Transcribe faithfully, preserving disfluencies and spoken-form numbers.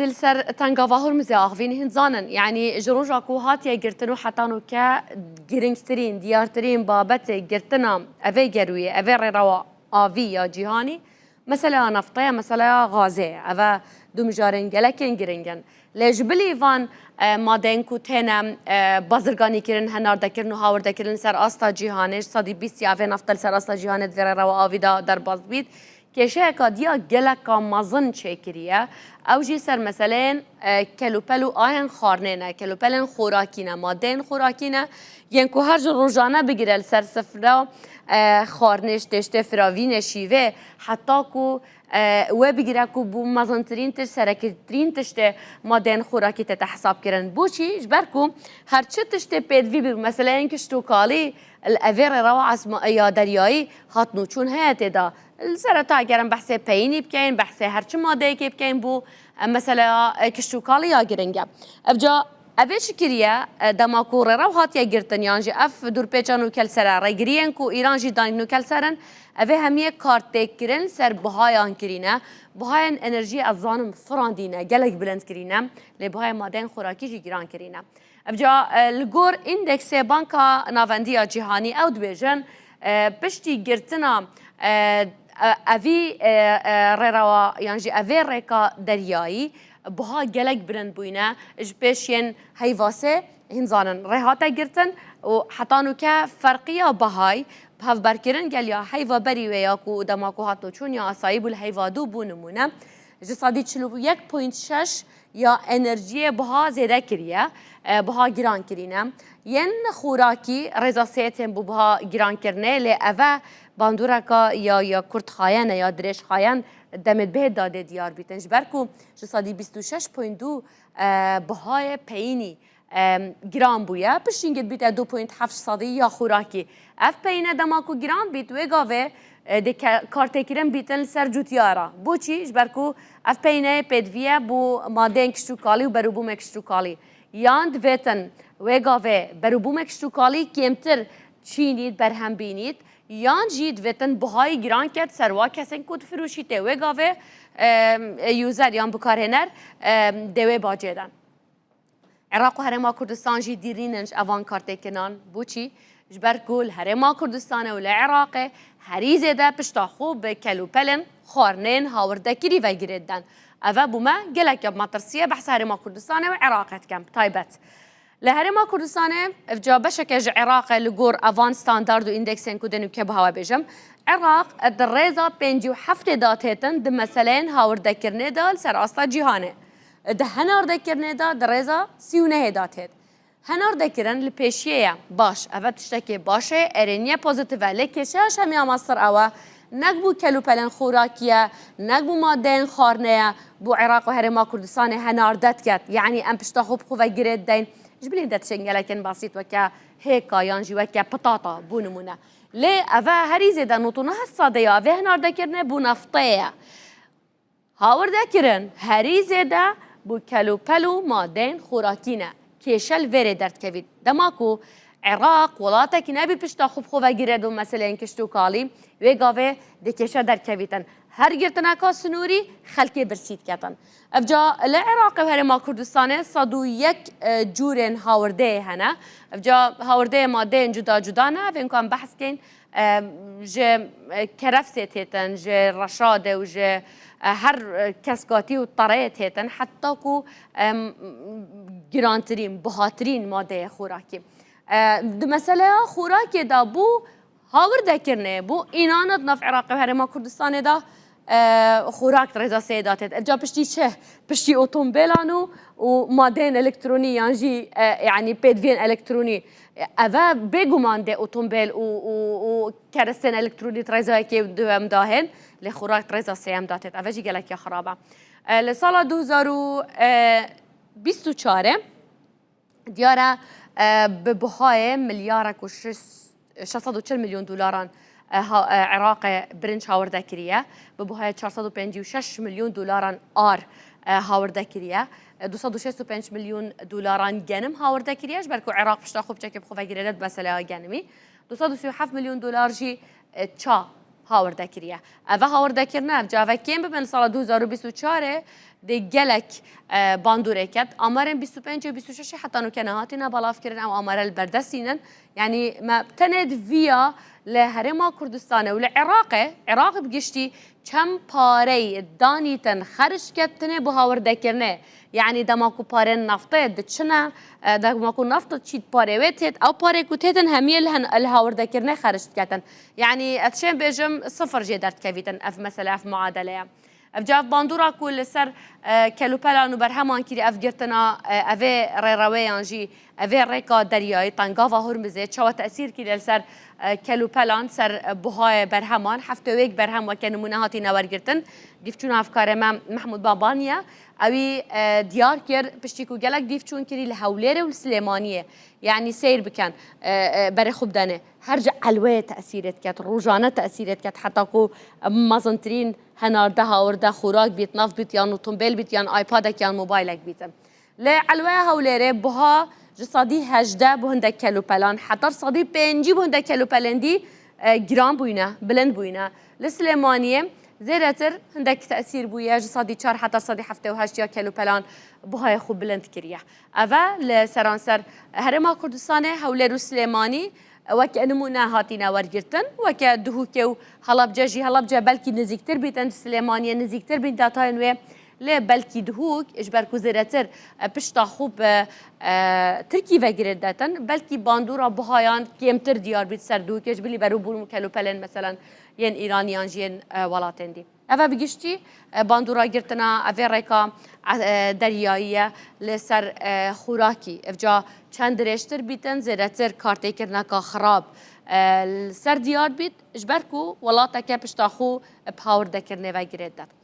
Li ser tengava Hormuzê axivîn hîn zanin, yanî ji roja ku hatiye girtin û heta nûke giringtirîn, diyartirîn babetê girtina evê gerûyê, evê rêrewa avî ya cîhanî, meseleya nefte ye, meseleya gazê ye. Ev e du mijarên gelekên giring in. Lê ji bilî van, e, madeyên ku têne, e, bazirganîkirin, henardekirin û hawirdekirin li ser asta cîhanê, ji sedî bîst ya vê nefte li ser asta cîhanê di vê rêrewa avî de derbas dibît, kêşeyeka diya geleka mezin çêkiriye. Ew jî ser meseleyên, e, kelûpel û ayên xwarinê ne, kelûpelên xorakî ne, madeyên xorakî ne, yên ku her ji rojane bigire li ser sifra, e, xwarinê, ji têştê firavînê, şîvê, heta ku, e, we bigire ku bû mezintirîn tişt, serekîtirîn tiştê madeyên xorakî tête hesabkirin. Boçî? Ji ber ku her çi tiştê pêdivî bî, meseleyên kişt û kalî, li evê rêrewa esma-, ya deryayî hat nûçûn heye tê de. Li sereta eger em behsê peyînî bikeyin, behsê her çi madeyekê bikeyin, bû, e, meseleya, e, kişt û kalî ya giring e. Evca, evê çi kiriye, e, dema ku rêrew hatiye girtin, yan jî ev dûrpêça nûke li ser e, rêgiriyên ku Îran jî danî nûke li ser in, evê hemiyê kartêkirin li ser bihayan kirîne. Bihayên enerjiyê, ez zanim, firandîne, gelek bilind kirîne, lê bihayê madeyên xorakî jî giran kirîne. Evca, e, li gor îndeksê Banka Navendî ya Cîhanî, ew dibêjin, e, piştî girtina, e, e, evî, e, e, rêrewa yan jî evê rêka deryayî biha gelek bilind bûyne ji pêş yên heyva sê, hîn zanin, rê hate girtin û heta nûke ferqiya bihayî bi hevberkirin gel ya heyva berî wê ya ku dema ku hat nûçûn ya asayî bû, li heyva du bû nimûne. Ji sedî çil û yek point şeş ya enerjiyê biha zêde kiriye, e, biha giran kirîne. Yên xorakî rêza sê tên bû biha girankirinê, lê ev e bandoreka ya, ya kurtxayen e, ya dirêjxayen demê bihê dadê diyar bîtin. Ji ber ku ji sedî bîst û şeş point du, e, bihayê peyînî, e, giran bûye, piştî hingê dibîte du point heft sedî ya xorakî. Ev peyîne dema ku giran bît, wê gavê, e, dê ke-, kartêkirin bîtin li ser cûtiyara. Boçî? Ji ber ku ev peyîneyê pêdivî ye bo madeyên kişt û kalî û berûbûmê kişt û kalî. Yan divêtin wê gavê berûbûmê kişt û kalî kêmtir çînît, berhem bînît, yan jî divêtin bihayî giran ket ser wa kesên ku difiroşîtê. Wê gavê, e, user yan bikarhêner, e, dê wê bacê den. Iraq û Herêma Kurdistan jî dîrîn in ji evan kartêkirinan. Boçî? Ji ber ku li Herêma Kurdistanê û li Iraqê herî zêde pişta xwe bi kelûpelên xwarinên hawirdekirî ve girê diden. Ev e bo me gelek ya metirsî ye, behsa Herêma Kurdistanê û Iraqê dikim bi taybet. Li Herêma Kurdistanê, evca beşeke ji Iraqê li gor evan standard û îndeksên ku dê nûke biha we bêjim, Iraq di rêza pêncî û heftê de têtin di meseleyên hawirdekirinê de li ser asta cîhanê. Di henardekirinê de di rêza sî û nehê de têt. Henardekirin li pêşiyê ye. Baş, ev e tiştekê baş e, erê niye pozîtîf e. Lê kêşeya şemiya mestir ew e, nek bo kelûpelên xorakî ye, nek bo madeyên xwarinê ye, bo Iraq û Herêma Kurdistanê henarde diket. Yanî em pişta xwe bi xwe ve girê dideyn. Ji bilî de tişên gelekên basît weke hêka yan jî weke pitata, bo nimûne. Lê ev e herî zêde nod û neh sedî ya vê henardekirinê bo neftê ye. Hawirdekirin herî zêde bo kelûpel û madeyên xorakî ne. Kêşe li vê rê derdikevît. Dema ku Iraq welatekî nebî pişta xwe bi xwe ve girê do meseleyên kişt û kalî, wê gavê dê kêşe derkevîtin. Her girtineka sinûrî xelkê birsî diketin. Evca li Iraqê û Herêma Kurdistanê sed û yek, e, cûrên hawirdeyê hene. Evca hawirdeyê madeyên cuda cuda ne. Evên ku em behs dikeyn, e, ji, e, kerefsê têtin, ji reşadê û ji, e, her, e, kesgatî û tereyê têtin, heta ku, em, girantirîn, bihatirîn madeyê xorakî. E, di meseleya xorakê de bo hawirdekirinê, bo înana di nav Iraqê û Herêma Kurdistanê de, e, xorak di rêza sê de têt. Evca piştî çi? Piştî otombêlan û, û madeyên elektronî yan jî, e, yanî pêdiviyên elektronî. Ev e bêguman dê otombêl û, û, û kerestên elektronî di rêza yekê û duhem de hên, lê xorak di rêza sêyem de têt. Ev e jî gelek ya xirab e. E, li sala du hezar û bîst û çar e, diyar e, e, bi buhayê milyarek û şeş sed û çil milyon dolaran, e, ha-, e, Iraqê birinc hawirde kiriye. Bi buhayê çar sed û pêncî û şeş milyon dolaran ar, e, hawirde kiriye. E, du sed û şêst û pênc milyon dolaran genim hawirde kiriye. Ji ber ku Iraq pişta xwe bi çekê bi xwe ve girêde di meseleya genimî. Du sed û sî û heft milyon dolar jî, e, ça hawirde kiriye. Ev e hawirde kirine, ev cave kêm bibin. Li sala du hezar û bîst û çar e dê gelek e, bandorê ket. Amarên bîst û pêncê û bîst û şeşê heta nûke nehatine belavkirin, ew amare li berdestî nin. Yanî me tenê di viya li Herêma Kurdistanê û li Iraqê, Iraq bi giştî çend pareyê danîtin xerc ket tenê bo hawirdekirinê. Yanî dema ku parên naftê diçine, e, dema ku nafta çît parê wê têt, ew parê ku têtin hemiyê li hen-, li hawirdekirinê xerc diketin. Yanî ez çêm bêjim sifir jê derdikevîtin ev mesele, ev muadele ye. Ev cav bandora ku li ser, e, kelopelan û berheman kirî ev girtina, e, evê rêreweyan jî, evê rêka deryayî, tengava Hurmizê, çawa tesîr kirî li ser, e, kelopelan, ser, e, buhayê berheman, heftê û yek berhem weke nimûne hatîne wergirtin. Dîvçûna hevkarê me Mehmûd Babaniye, ewî, e, diyar kir, piştî ku gelek dîv çûn kirî li Hewlêrê û li Silêmaniyê, yanî seyr bikin, e, e, berê xwe bidenê. Her ji elweyê tesîrê diket, rojane tesîrê diket, heta ku mezintirîn henarde, hawirde, xorak bît, neft bît, yan otomobil bît, yan iPadek, yan mobilek bît. Li elweya Hewlêrê buha ji sedî hejdeh bo hindek kelopelan, heta sedî pêncî bo hindek kelopelên dî, e, giran bûyne, bilind bûyne. Li Silêmaniyê zêdetir hindek tesîr bûye, ji sedî çar heta sedî heftê û heşt ya kelopelan buhayê xwe bilind kiriye. Ev e li seranser Herêma Kurdistanê, Hewlêr û Silêmanî weke nimûne hatîne wergirtin, weke Duhokê û Helebce jî, Helebce belkî nizîktir bîtin, Silêmaniyê nizîktir bîn datayên wê, lê belkî Duhok, ji ber ku zêdetir, e, pişta xwe bi, e, Tirkî ve girêdinetin, belkî bandora buhayan kêmtir diyar bît ser Duhokê, ji bilî berûbûn û kelopelên, meselen, yên Îranî yan jî yên, e, welatên dî. Ev e bi giştî, e, bandora girtina evê rêka, e, deryayî ye li ser, e, xorakî. Evca çend dirêjtir bîtin, zêdetir kartêkirineka xirab, e, li ser diyar bît, ji ber ku welateke pişta xwe bi hawirdekirinê ve girêdinet.